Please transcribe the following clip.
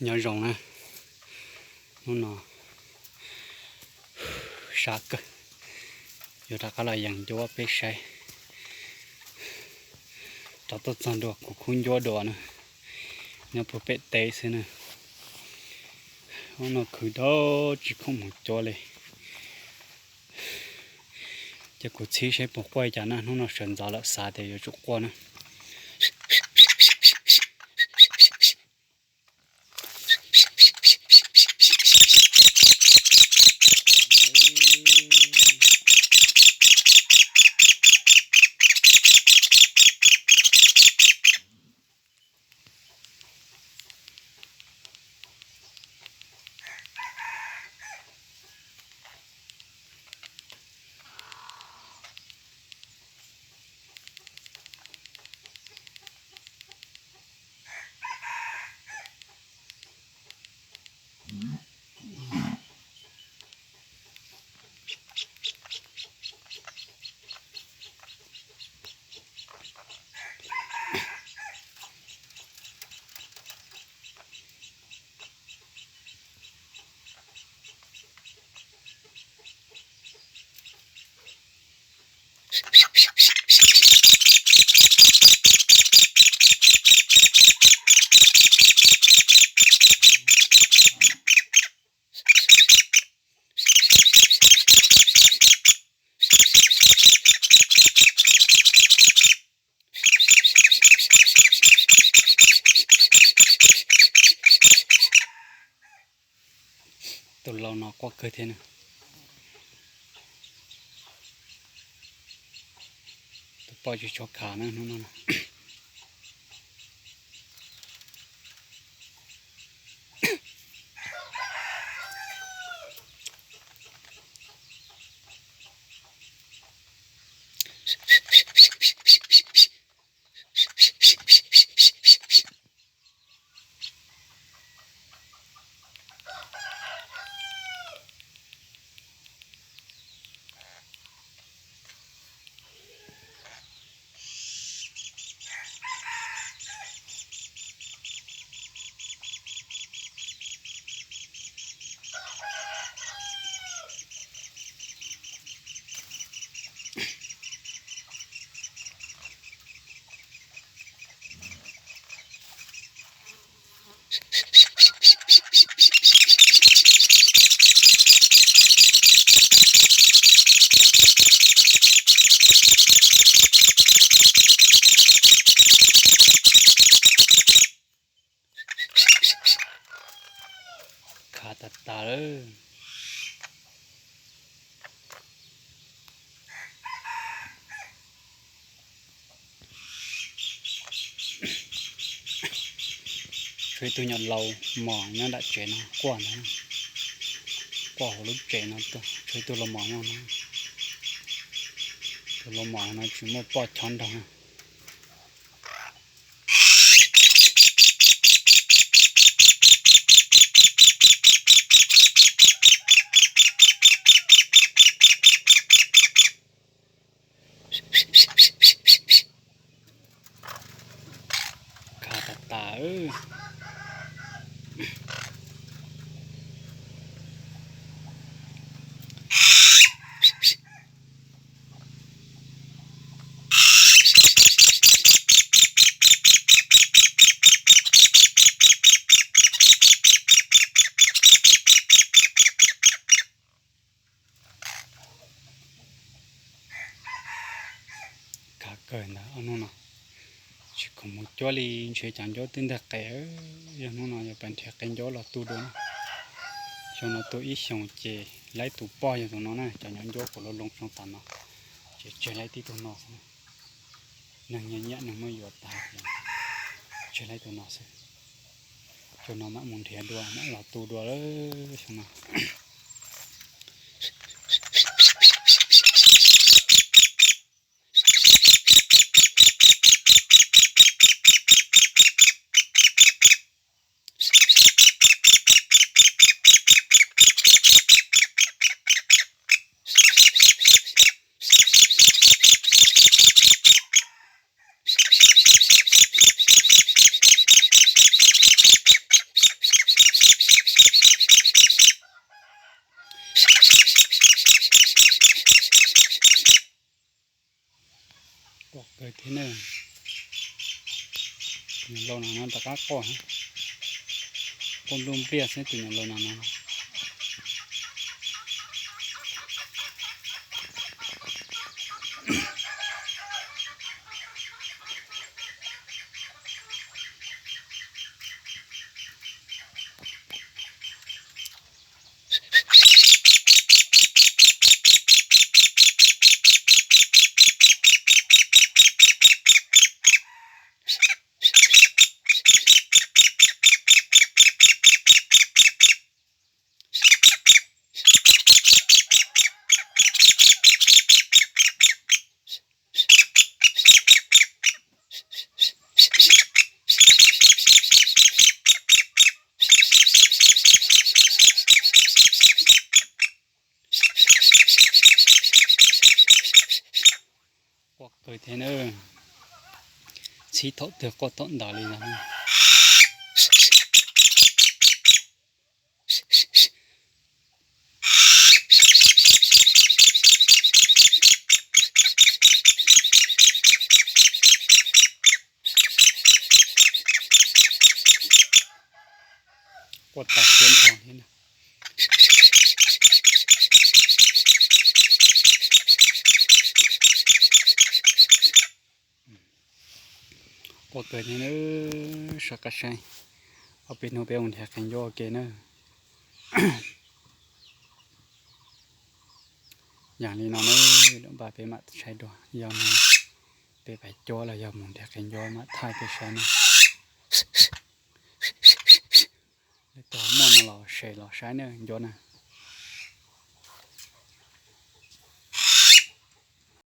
Nyob zoo na, hnub no sab kawg, yuav rov qab los yees ncuab peb saib. Rov tuaj txog dua kuv khub ncuab dua na, nyob puag pem teb xwb na. Hnub no khwv dhau tsis khoom mus cuab li. Ces kuv txhib saib puas quaj cas na, hnub no sawv ntxov lawm xav tias yuav tsum quaj na. Tus lau no quaj kawg thiab na. Tus poj tsis tshua khav na hnub no. Khav tas tas lawm. Tshuav ib tug nyuam laus mos nyob nram tsev no quaj ntag. Quaj hauv lub tsev no tuaj, tshuav ib tug laus mos nyob no. Tus laus mos no tsis muaj poj chob nrog na. Khav tas tas. Khav kawg ntag ob hnub no. Tsis khoom mus cuab li, ntshe cov ncuab twb ntag qes. Yog hnub no yog pab nrhiav qe ncuab los tu dua na. Xyoo no tu ib xyoos ces laib tus poj yog tus no na, cov ncuab kuv loo loo tsoo tas no, ces tseg laib tib tug no xwb. Neeg nyiam nyiam neeg muab yuav tas, tseg laib tus no xwb. Xyoo no mam mus nrhiav dua, mam los tu dua lawm xyoo no. Thiab na, tus niam laus no no rov qab quaj, quaj npluj npliaj xwb tus niam laus no no. Quaj kawg thiab na, txhib thaum twg quaj thaum ntawd li ntag. Quaj tas siab nrho thiab na. Quaj kawg thiab na, sawv qab saib, ob peb hnub peb mus nrhiav qe ncauj ua ke na. Yam li no na, lwm npaj peb mam saib dua, yog mus peb pais cuab los yog mus nrhiav qe ncauj mam thaij peb saib na. Leej twg muaj no los share los saib na, ncauj na.